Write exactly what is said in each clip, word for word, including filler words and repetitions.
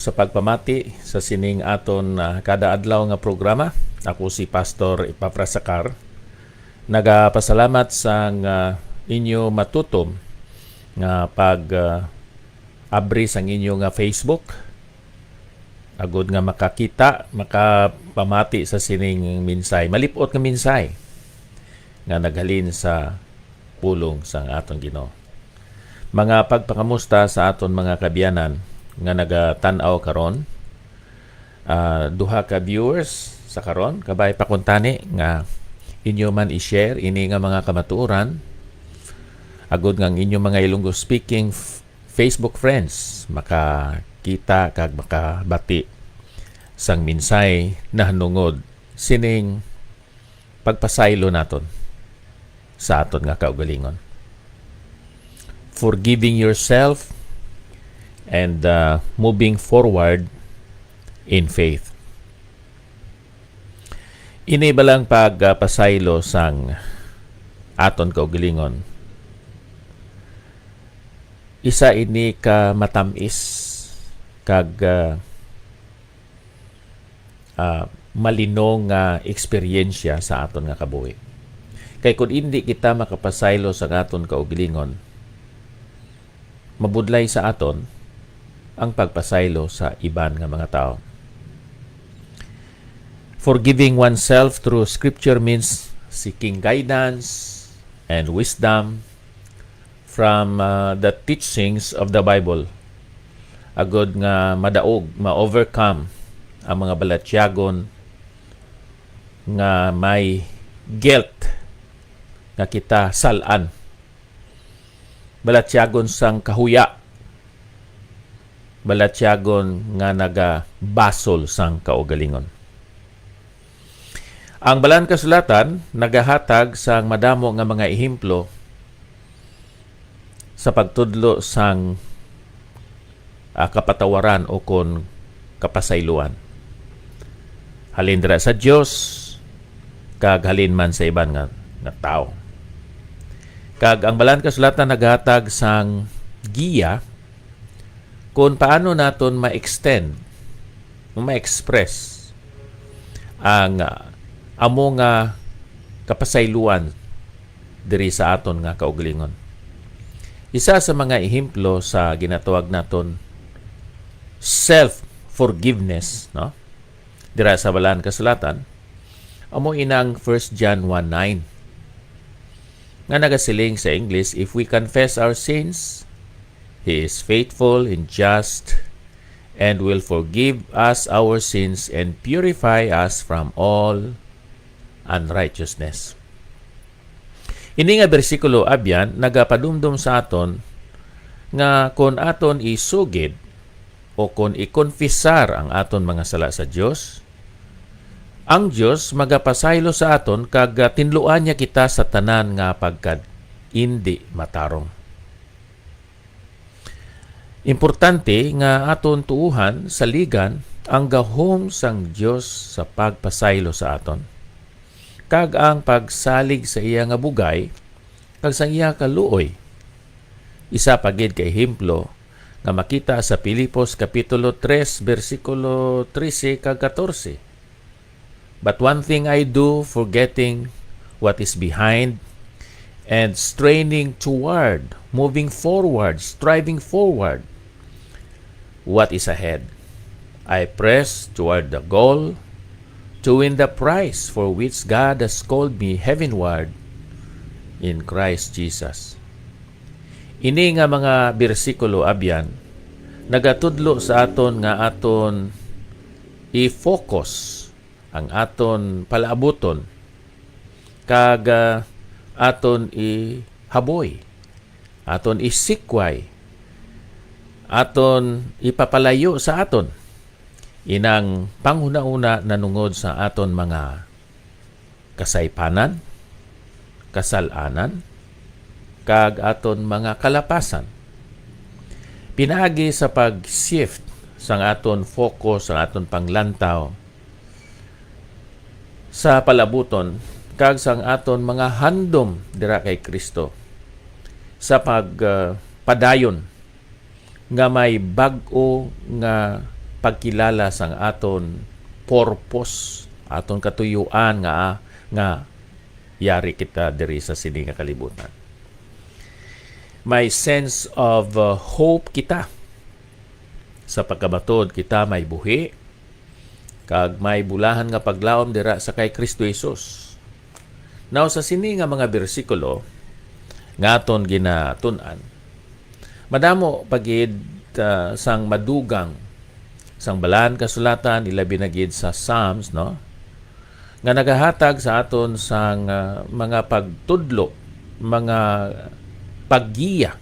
sa pagpamati sa sining aton, ah, kada adlaw nga programa. Ako si Pastor Epafras Sacar. Nagapasalamat sang, ah, inyo matutom nga pag, ah, abri sang inyo nga Facebook agud nga makakita, makapamati sa sining minsay, malip-ot nga minsay nga naghalin sa pulong sang aton Ginoo. Mga pagpakamusta sa aton mga kaabyanan nga nagatan-aw karon. Ah, duha ka viewers sa karon, kabay pa kuntani nga inyo man i-share ini nga mga kamatuoran, agud nga ang inyo mga Ilonggo speaking f-, Facebook friends makakita kag makabati sang minsay nahanungod sining pagpasaylo naton sa aton nga kaugalingon. Forgiving yourself and, uh, moving forward in faith. Ini balang pagpasaylo sang aton kaugalingon, isa ini ka matamis kag, uh, ah, malino nga eksperyensya sa aton nga kabuhi. Kay kon indi kita makapasaylo sa aton kaugalingon, mabudlay sa aton ang pagpasaylo sa iban nga mga tawo. Forgiving oneself through Scripture means seeking guidance and wisdom from, uh, the teachings of the Bible, agud nga madaog, ma-overcome ang mga balatyagon nga may guilt nga kita sal-an, balatyagon sang kahuya, balatyagon nga nagabasol sang kaugalingon. Ang Balaan Kasulatan nagahatag sang madamo nga mga ehemplo sa pagtudlo sang, ah, kapatawaran o kon kapasayloan, halin dira sa Dios kag halin man sa iban nga, nga tawo. Kag ang Balaan Kasulatan naghatag sang giya kon paano naton ma-extend o ma-express ang, ah, amo nga kapasayloan diri sa aton nga kaugalingon. Isa sa mga ehemplo sa ginatawag naton self-forgiveness, no? Dira sa Balaan Kasulatan, amo inang First John one nine, nga nagasiling sa English, "If we confess our sins, He is faithful and just and will forgive us our sins and purify us from all unrighteousness." Ini nga bersikulo, abyan, nagapadumdom sa aton nga kon aton isugid o kon ikonfesar ang aton mga sala sa Dios, ang Dios magapasaylo sa aton kag, ah, tinluan niya kita sa tanan nga pagkad-indi matarong. Importante nga aton tuohan saligan ang gahom sang Dios sa pagpasaylo sa aton, kag ang pagsalig sa iya nga bugay kag sang iya kaluoy. Isa pa gid ka ehemplo nga makita sa Filipos Kapitulo tres, bersikulo trese kag katorse. "But one thing I do, forgetting what is behind and straining toward, moving forward, striving forward, what is ahead, I press toward the goal to win the prize for which God has called me heavenward in Christ Jesus." Ini nga mga bersikulo, abyan, nagatudlo sa aton nga aton i-focus ang aton palaabuton kag, ah, aton ihaboy, aton isikway, aton ipapalayo sa aton inang panghunahuna nanungod sa aton mga kasaypanan, kasal-anan, kag aton mga kalapasan. Pinaagi sa pag-shift sang aton focus, sang aton panglantaw sa palaabuton, kag sang aton mga handom dira kay Cristo sa pag, ah, padayon nga may bag-o nga pagkilala sang aton purpose, aton katuyuan nga, nga yari kita diri sa sini nga kalibutan. May sense of, uh, hope kita sa pagkamatod kita may buhi, kag may bulahan nga paglaom dira sa kay Kristo Jesus. Now, sa sini nga mga bersikulo nga aton ginatun-an, madamo pa gid, ah, sang madugang sang Balaan Kasulatan, ilabi na gid sa Psalms, no, nga nagahatag sa aton sang, ah, mga pagtudlo, mga paggiya,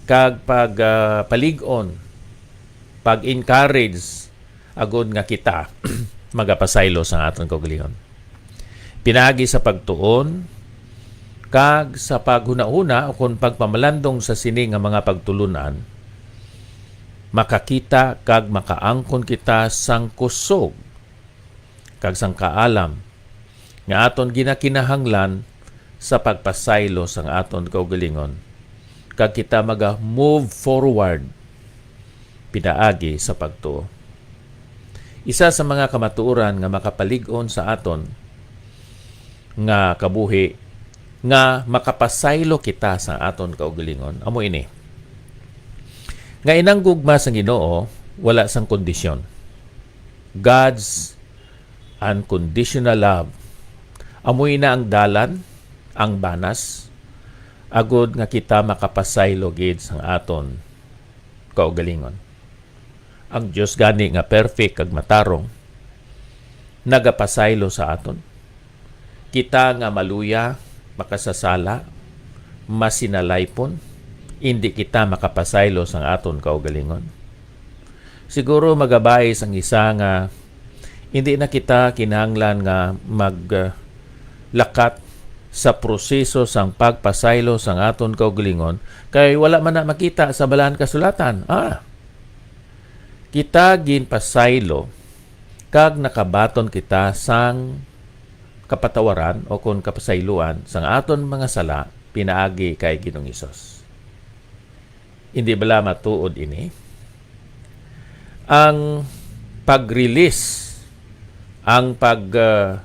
kag pag, ah, palig-on, pag-encourage, agod nga kita magapasaylo sang aton kaugalingon. Pinaagi sa pagtuon kag sa paghunahuna ukon pagpamalandong sa sini nga mga pagtulunan, makakita kag makaangkon kita sang kusog kag sang kaalam nga aton ginakinahanglan sa pagpasaylo sang aton kaugalingon, kag kita maga-move forward pinaagi sa pagtuo. Isa sa mga kamatuoran nga makapalig-on sa aton nga kabuhi nga makapasaylo kita sa aton kaugalingon amo ini, nga inang gugma sang Ginoo wala sang kondisyon. God's unconditional love. Amo ina ang dalan, ang banas, agod nga kita makapasaylo gid sang aton kaugalingon. Ang Dios gani nga perfect kag matarong, nagapasaylo sa aton. Kita nga maluya, makasasala, masinalaypon, indi kita makapasaylo sang aton kaugalingon. Siguro magabais ang isa nga hindi na kita kinahanglan nga mag, uh, lakat sa proseso sang pagpasaylo sang aton kaugalingon, kay wala man na makita sa Balaan Kasulatan. Ah, kita ginpasaylo kag nakabaton kita sang kapatawaran o kon kapasayloan sang aton mga sala pinaagi kay Ginoong Hesus. Hindi bala matuod ini? Ang pag-release, ang pag, ah,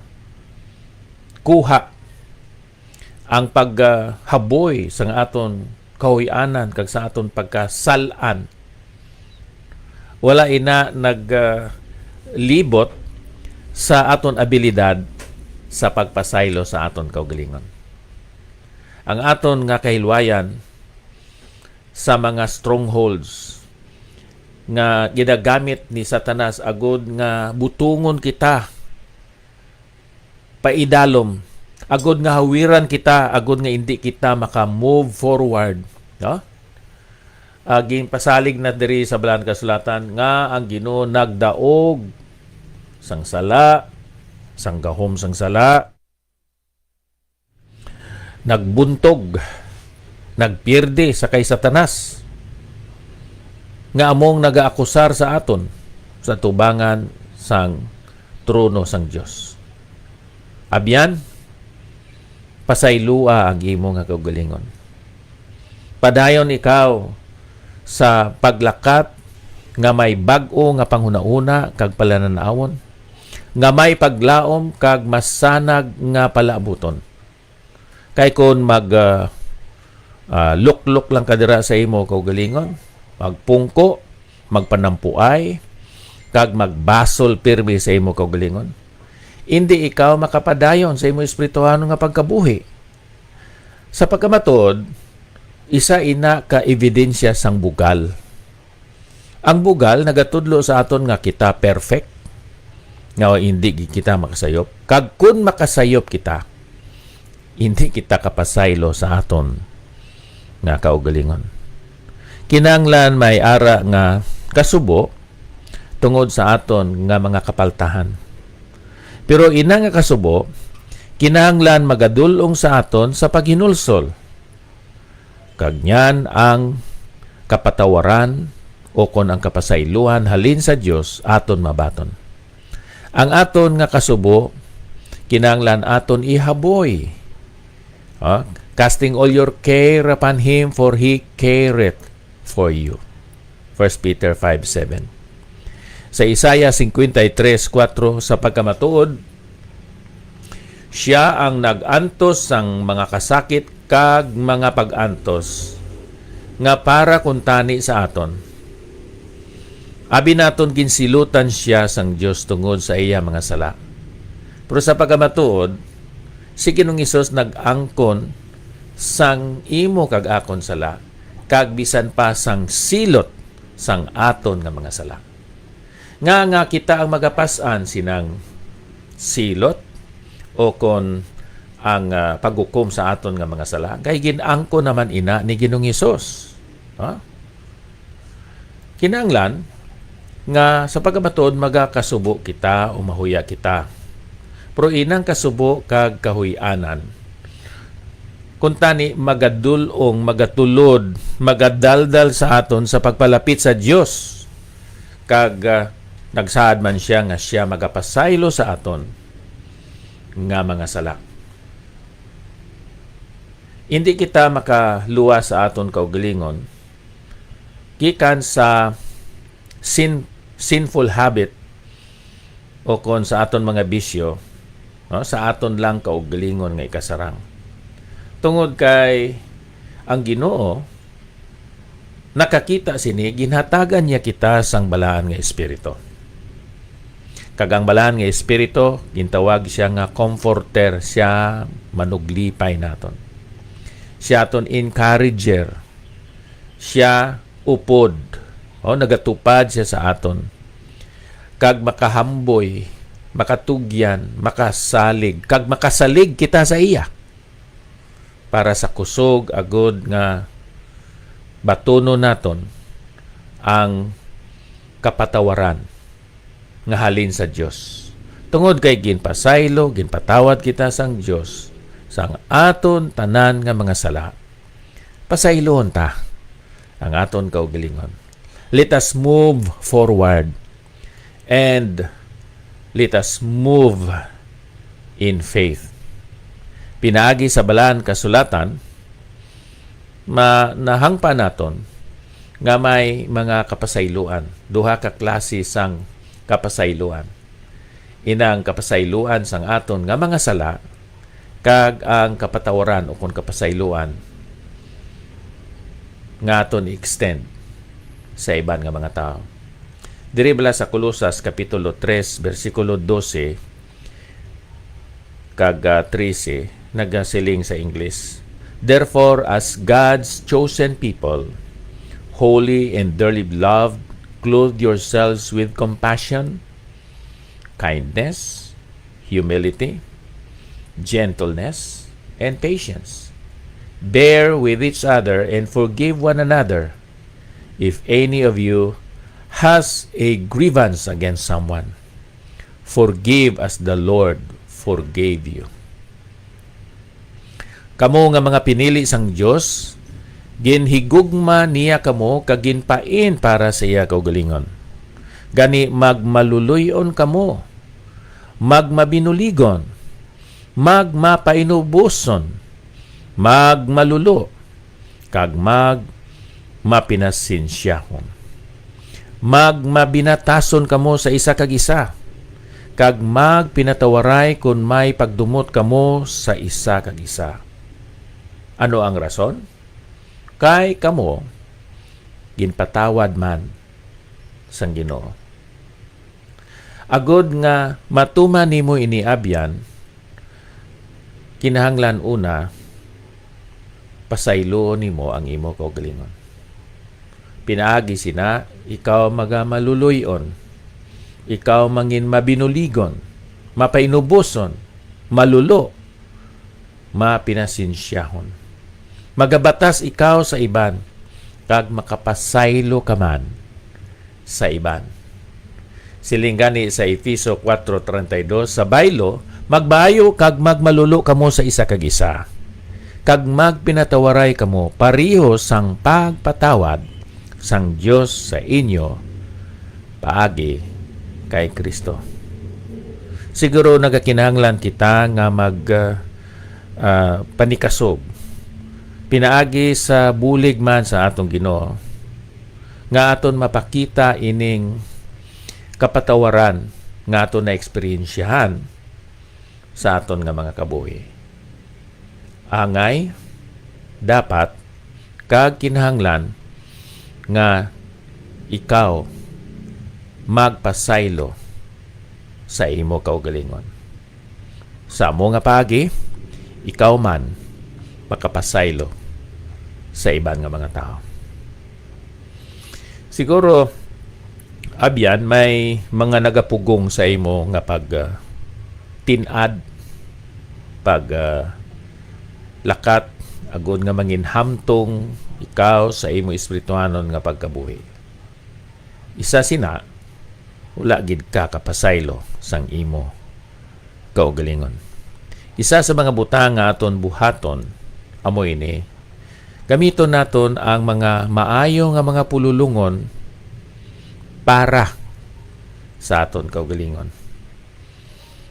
kuha, ang pag, ah, haboy sang aton kahuy-anan kag sa aton pagkasal-an, wala ina nag, ah, libot sa aton abilidad sa pagpasaylo sa aton kaugalingon. Ang aton nga kahilwayan sa mga strongholds nga ginagamit ni Satanas agud nga butungon kita paidalom, agud nga hawiran kita, agud nga indi kita maka-move forward, no? Ah, ginpasalig na diri sa Balaan Kasulatan nga ang Ginoo nagdaog sang sala, sang gahom sang sala, nagbuntog, nagpierde sa kay Satanas, nga among nagaakusar sa aton sa tubangan sang trono sang Dios. Abyan, pasaylua ang imo nga kaugalingon. Padayon ikaw sa paglakat nga may bag-o nga panghunahuna kag palanan-awon, nga may paglaom kag masanag nga palaabuton. Kay kon mag, ah, ah, luklok lang ka dira sa imo kaugalingon, magpungko, magpanampuay, kag magbasol pirmi sa imo kaugalingon, indi ikaw makapadayon sa imo espirituhanon nga pagkabuhi. Sa pagkamatud, isa ina ka ebidensya sang bugal. Ang bugal nagatudlo sa aton nga kita perfect, nga hindi gid kita makasayop. Kag kun makasayop kita, hindi kita kapasaylo sa aton nga kaugalingon. Kinahanglan may ara nga kasubo tungod sa aton nga mga kapaltahan. Pero ina nga kasubo, kinahanglan magadul-ong sa aton sa paghinulsol. Kag niyan ang kapatawaran o kon ang kapasayloan halin sa Dios aton mabaton. Ang aton nga kasubo, kinahanglan aton ihaboy. Ah, "Casting all your care upon him, for he careth for you." First Peter five seven. Sa Isaiah fifty-three four, sa pagkamatuod, siya ang nag-antos sang mga kasakit kag mga pag-antos nga para kuntani sa aton. Abi naton ginsilutan siya sang Dios tungod sa iya mga sala. Pero sa pagkamatuod, si Ginoong Hesus nag-angkon sang imo kag akon sala, kag bisan pa sang silot sang aton nga mga sala. Nga, nga kita ang magapas-an sinang silot o kon ang, ah, paghukom sa aton nga mga sala, kay gin-angkon naman ina ni Ginoong Hesus. Ha? Kinahanglan nga sa pagkamatuod magakasubo kita o mahuya kita. Pero inang kasubo kag kahuy-anan, kuntani magadul-ong, magatulod, magadaldal sa aton sa pagpalapit sa Dios. Kag, ah, nagsaad man siya nga siya magapasaylo sa aton nga mga sala. Hindi kita makaluwas sa aton kaugalingon gikan sa sin-, sinful habit o kon sa aton mga bisyo, no, sa aton lang kaugalingon nga ikasarang. Tungod kay ang Ginoo nakakita sini, ginhatagan niya kita sang balaan nga espiritu. Kag ang balaan nga espiritu, gintawag siya nga comforter, siya manuglipay naton. Siya aton encourager, siya upod, o, nagatupad siya sa aton, kag makahamboy, makatugyan, makasalig, kag makasalig kita sa iya para sa kusog, agod nga batunon naton ang kapatawaran nga halin sa Dios. Tungod kay ginpasaylo, ginpatawad kita sang Dios sang aton tanan nga mga sala, pasayloon ta ang aton kaugalingon. Let us move forward and let us move in faith. Pinaagi sa Balaan Kasulatan, ma-, nahangpa naton nga may mga kapasayloan, duha ka klase sang kapasayloan. Inang kapasayloan sang aton nga mga sala, kag ang kapatawaran ukon kapasayloan nga aton i-extend sa iban nga mga tawo. Diri bala sa Colosas Kapitulo three, bersikulo dose kag, ah, trese, nagasiling sa Ingles, "Therefore, as God's chosen people, holy and dearly beloved, clothe yourselves with compassion, kindness, humility, gentleness, and patience. Bear with each other and forgive one another if any of you has a grievance against someone. Forgive as the Lord forgave you." Kamo nga mga pinili sang Dios, ginhigugma niya kamo kag ginpain para sa iya kaugalingon. Gani, magmaluloy-on kamo, magmabinuligon, magmapainuboson, magmalulo, kag magmapinasensyahon. Magmabinatason kamo sa isa kag isa, kag magpinatawaray kon may pagdumot kamo sa isa kag isa. Ano ang rason? Kay kamo ginpatawad man sang Ginoo. Agod nga matuman nimo ini, abyan, kinahanglan una pasayloon nimo ang imo kaugalingon. Pinaagi sina, ikaw magamaluloy-on, ikaw mangin mabinuligon, mapainuboson, malulo, mapinasensyahon. Magabatas ikaw sa iban, kag makapasaylo ka man sa iban. Siling gani sa Efeso four thirty-two, "Sa baylo, magmaayo kag magmalulo kamo sa isa kag isa, kag magpinatawaray kamo pareho sang pagpatawad sang Dios sa inyo paagi kay Cristo." Siguro nagakinahanglan kita nga mag, ah, ah, panikasog pinaagi sa bulig man sa atong Ginoo, nga aton mapakita ining kapatawaran nga aton naeksperyensyahan sa aton nga mga kabuhi. Angay, dapat, kag kinahanglan nga ikaw magpasaylo sa imo kaugalingon. Sa amo nga paagi, ikaw man makapasaylo sa iban nga mga tawo. Siguro, abyan, may mga nagapugong sa imo nga pag, ah, tin-ad, pag, ah, lakat, agod nga manginhamtong ikaw sa imo espirituhanon nga pagkabuhi. Isa sina, wala gid ka kapasaylo sang imo kaugalingon. Isa sa mga butang nga aton buhaton amo ini: gamiton naton ang mga maayo nga mga pululongon para sa aton kaugalingon.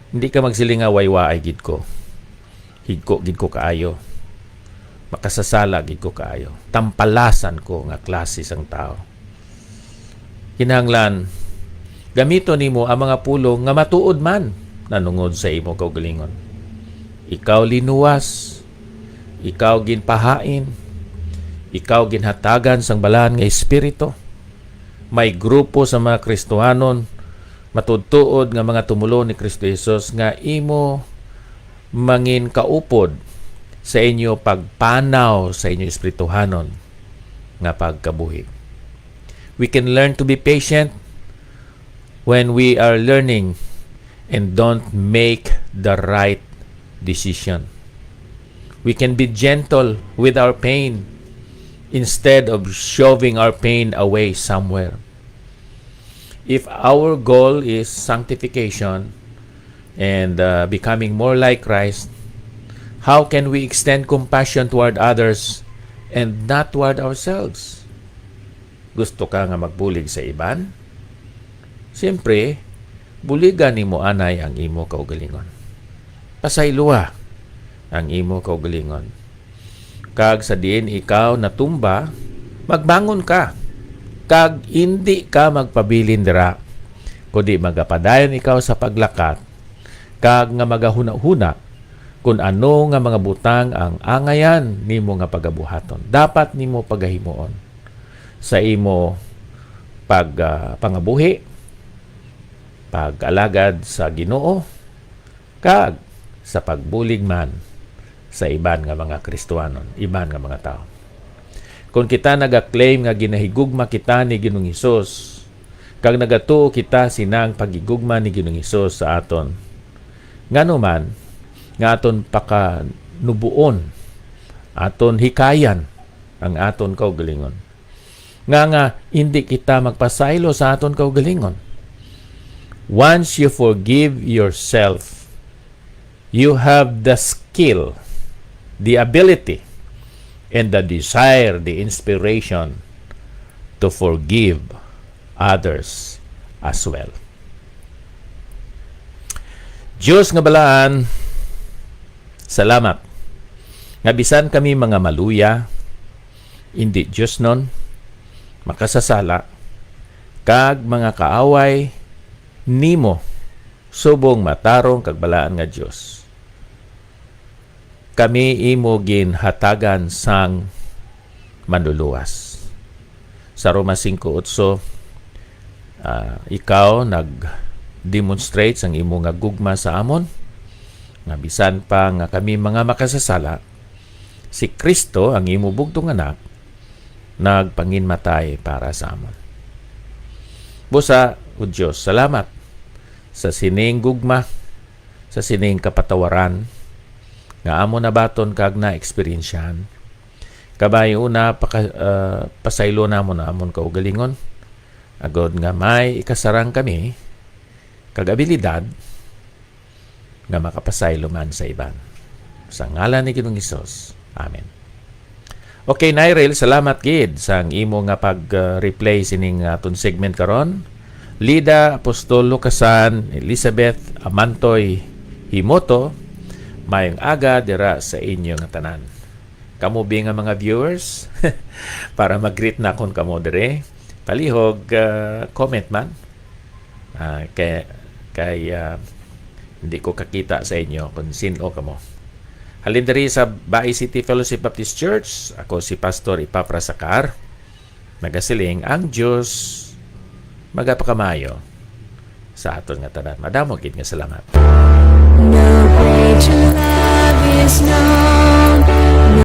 Hindi ka magsiling nga, "Waywaay gid ko. Higko gid ko kaayo. Makasasala gid ko kaayo. Tampalasan ko nga klase sang tawo." Kinahanglan, gamiton nimo ang mga pulong nga matuod man nanungod sa imo kaugalingon. Ikaw linuwas, ikaw ginpahain, ikaw ginhatagan sang Balaan nga Espiritu. May grupo sa mga Kristohanon, matuod-tuod nga mga tumulon ni Kristo Jesus, nga imo mangin kaupod sa inyo pagpanaw sa inyo espirituhanon nga pagkabuhi. We can learn to be patient when we are learning and don't make the right decision. We can be gentle with our pain instead of shoving our pain away somewhere. If our goal is sanctification and, uh, becoming more like Christ, how can we extend compassion toward others and not toward ourselves? Gusto ka nga magbulig sa iban? Siyempre, buligan nimo anay ang imo kaugalingon. Pasayloa ang imo kaugalingon. Kag sa diin ikaw natumba, magbangon ka, kag indi ka magpabilin dira, kundi magapadayon ikaw sa paglakat, kag nga magahunahuna kon ano nga mga butang ang angayan nimo nga pagabuhaton, dapat nimo pagahimuon sa imo pag, ah, pangabuhi, pag-alagad sa Ginoo, kag sa pagbulig man sa iban nga mga Kristiyanon, iban nga mga tawo. Kon kita naga-claim nga ginahigugma kita ni Ginoong Hesus, kag nagatuo kita sinang paghigugma ni Ginoong Hesus sa aton, ngano man nga aton pakanuboon, aton hikayan ang aton kaugalingon, nga, nga indi kita magpasaylo sa aton kaugalingon? Once you forgive yourself, you have the skill, the ability, and the desire, the inspiration to forgive others as well. Diyos nga balaan, salamat nga bisan kami mga maluya, indi diosnon, makasasala, kag mga kaaway nimo subong matarong kag balaan nga Dios, kami imo ginhatagan sang Manluluwas. Sa Roma singko otso, ah, ikaw nag-demonstrate sang imo nga gugma sa amon, nga bisan pa nga kami mga makasasala, si Cristo, ang imo bugtong Anak, nagpanginmatay para sa amon. Busa, O Dios, salamat sa sining gugma, sa sining kapatawaran nga amon nabaton kag naeksperyensyahan. Kabay una, paka-, ah, pasaylo namon ang amon kaugalingon, agod nga may ikasarang kami kag abilidad nga makapasaylo man sa iban. Sa ngalan ni Ginoong Hesus. Amen. Okay, Nyril, salamat gid sang imo nga pag, uh, replay sining aton segment karon. Lida, Apostol Lucasan, Elizabeth Amantoy Himoto, mayong aga dira sa inyo nga tanan. Kamo bi nga mga viewers, para mag-greet nakon kamo dire, palihog, uh, comment man. Ah, kay, kay, ah, hindi ko kakita sa inyo kung sino kamo. Halin diri sa Baay City Fellowship Baptist Church, ako si Pastor Epafras Sacar. Nagasiling, ang Dios magapakamayo sa aton nga tanan. Madamo gid nga salamat. No way to love is no